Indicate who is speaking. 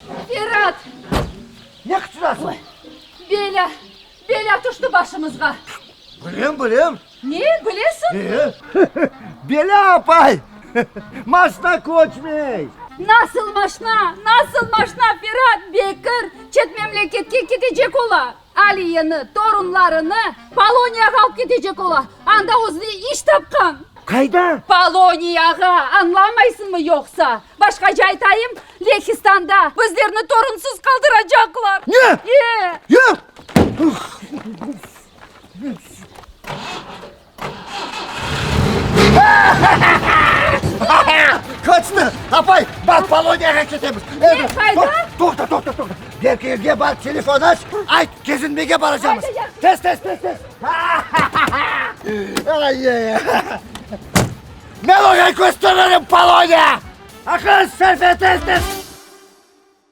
Speaker 1: Ferat!
Speaker 2: Ne qıçırasıñ?
Speaker 1: Belâ, belâ tüşti başımızğa.
Speaker 2: Bilem, bilem.
Speaker 1: Ne, bilesiñ?
Speaker 2: E, belâ, apay! Maşna köçmey.
Speaker 1: Nasıl maşna, nasıl maşna, Ferat? Bekir çet memleketke ketecek ola. Aliyeni, torunlarını Poloniyağa alıp ketecek ola. Anda özüne iş tapqan.
Speaker 2: Qayda?
Speaker 1: Poloniyağa! Añlamaysıñmı yoqsa? Başqaca aytayım, Lehistanda bizlerni torunsız qaldıracaqlar.
Speaker 2: Ne?
Speaker 1: E!
Speaker 2: E! Köçti! Apay, baq, Poloniyağa ketemiz.
Speaker 1: Ne, qayda?
Speaker 2: Toqta, toqta, toqta. Berkiyevge bar, telefon aç, ayt, kezinmege baracamız.
Speaker 1: Ayda, yahşı.
Speaker 2: Tez, tez, tez, tez. Men oña kösteririm Poloniya! Aqıl, Serfe, tez, tez!